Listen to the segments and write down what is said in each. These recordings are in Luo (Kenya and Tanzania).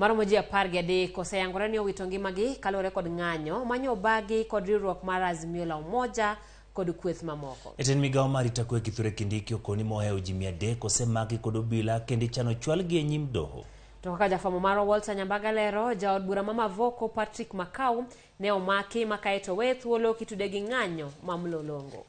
Maromo ji 13 oseyangore ni owito ngimagi kaluwore kod ng'anyo manyo obagi kod riwruok mar Azimio la Umoja kod kweth mamoko. Jatend migawo mar arita kwe Kithure Kindiki okoni mohewo ji 300 osemaki kod obila kendo ichano chwalgi e nyim doho. To kaka jafwambo marwa Walter Nyambaga lero, jaod bura ma Mavoko Patrick Makau ne omaki ma kaeto oweye thuolo kitude gi ng'anyo ma Mlolongo.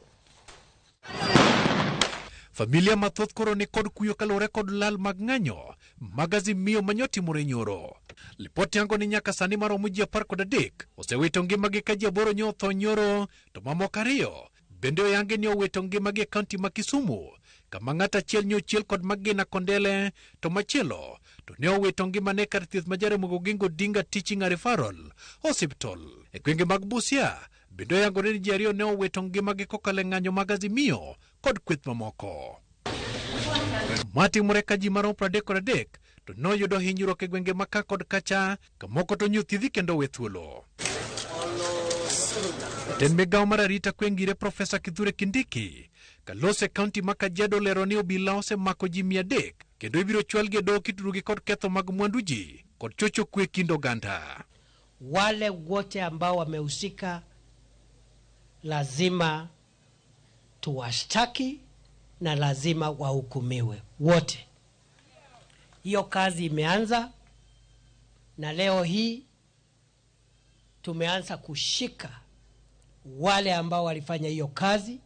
Familia mathoth koro ni kod kuyo kaluwore kod lal mag ng'anyo mag Azimio manyotimore nyoro. Lipot yango ni nyaka sani maromo ji 13 osewito ngimagi ka ji 8 nyo otho nyoro to mamoko 2 bende oyangi ni owito ngimagi e kaunti ma Kisumu kama ng'at achiel nyo ochiel kod magina kondele to machielo to ne owito ngimane kar thieth ma Jaramogi Oginga Odinga Teaching and Referral Hospital. E gwenge mag Busia bende oyangore ni ji 2 ne owito ngimagi kokalo e ng'anyo mag Azimio kod kweth mamoko. Matimore ka ji maromo 33 to noyudo hinyruok e gwenge ma ka kod kacha, kamoko to nyothiedhi kendo owe thuolo. Jatend migawo mar arita kwe ngire Profesa Kithure Kindiki kalose kaunti ma Kajiado olero ni obila osemako ji 300 kendo ibiro chwalgi e doho kitudogi kod ketho mag mwandu ji kod chocho kwe kind oganda. Wale wote ambao wamehusika lazima tuwashtaki na lazima wahukumiwe wote. Hiyo kazi imeanza na leo hii tumeanza kushika wale ambao walifanya hiyo kazi.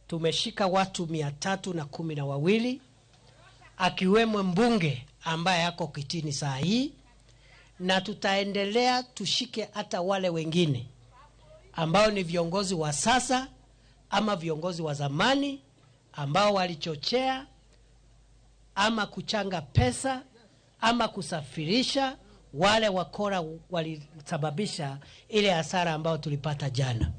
Tumeshika watu 312 akiwemo mbunge ambaye ako kitini saa hii, na tutaendelea tushike hata wale wengine ambao ni viongozi wa sasa ama viongozi wa zamani ambao walichochea ama kuchanga pesa ama kusafirisha wale wakora walisababisha ile hasara ambayo tulipata jana.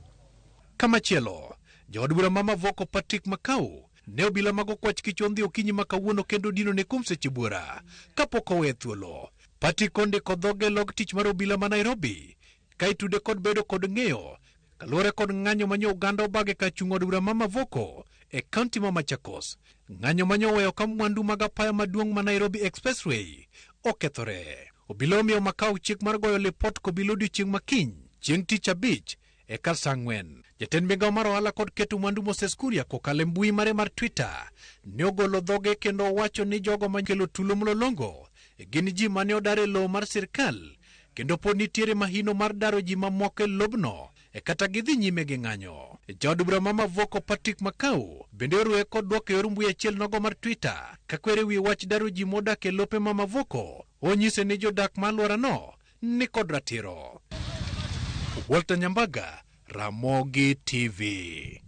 Kamachielo, jaod bura ma Mavoko Patrick Makau ne obila mago kwach kichondhi okinyi ma kawuono kendo dino ne kuom seche buora kapok owe thuolo. Patrick ondiko dhoge log tich mar obila ma Nairobi ka itude kod bedo kod ng'eyo kaluwore kod ng'anyo manyo oganda obage ka chung' od bura ma Mavoko e kaunti ma Machakos. Ng'anyo manyo oweyo ka mwandu mag apaya maduong' ma Nairobi Expressway okethore. Obila omiyo Makau chik mar goyo lipot kobila odiochieng' makiny chieng' tich abich e kar saa 4. Jatend migawo mar ohala kod keto mwandu Moses Kuria kokalo e mbui mare mar Twitter ne ogolo dhoge kendo owacho ni jogo makelo tulo mlolongo gin ji mane odar e lowo mar sirkal kendo pod nitiere mahino mar daro ji mamoko e lobno e kata gidhi nyime gi ng'anyo. Jaod bura ma Mavoko Patrick Makau bende orwe kod dwoko e yor mbui achiel nogo mar Twitter kakwere wi wach daro ji modak e lope ma Mavoko. Onyise ni jodak ma alworano ni kod ratiro. Walter Nyambaga, Ramogi TV.